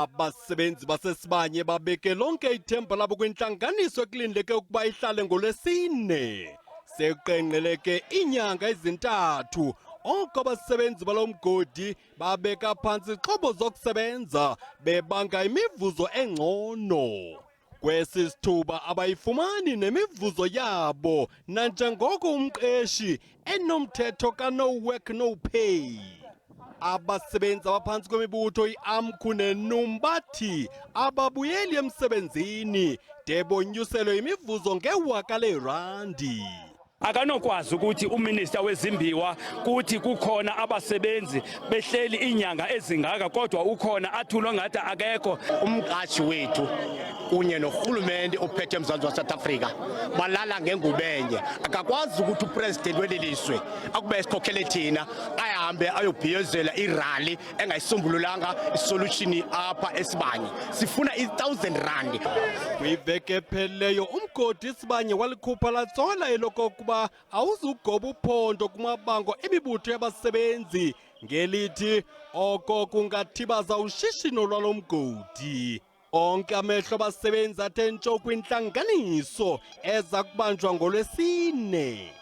Abasebenzi baseSibanye babeke lonke ithemba labo kwintlanganiso ekulindeleke ukuba ihlale ngoLwesine. Sekuqengqeleke iinyanga ezintathu oko abasebenzi balo mgodi babeka phantsi izixhobo zokusebenza bebanga imivuzo engcono. Kwesi sithuba abayifumani nemivuzo yabo nanjengoko umqeshi enomthetho ka-no work no pay. Abasebenzi abaphantsi kwemibutho iAMCU neNUM bathi ababuyeli emsebenzini de bonyuselwe imivuzo ngewaka leerandi. Akanokwazi ukuthi uminister wezimbiwa kuthi kukhona abasebenzi behleli iinyanga ezingaka kodwa ukhona athulwe ngathi akekho. Umqashi wethu kunye norhulumente ophethe eMzantsi waSouth Africa balala ngengubenye. Akakwazi ukuthi upresident weli lizwe akube esikhokhele thina ahambe ayobhiyozela irali engayisombululanga isolution apha eSibanye. Sifuna i-1000 rand. Kwiveki ephelileyo umgodi iSibanye walikhupha latsola elokokuba awuzugoba uphondo kumabango emibutho yabasebenzi ngelithi oko kungathibaza ushishino lwalo mgodi. Onke amehlo abasebenzi athe ntsho kwintlanganiso eza kubanjwa ngoLwesine.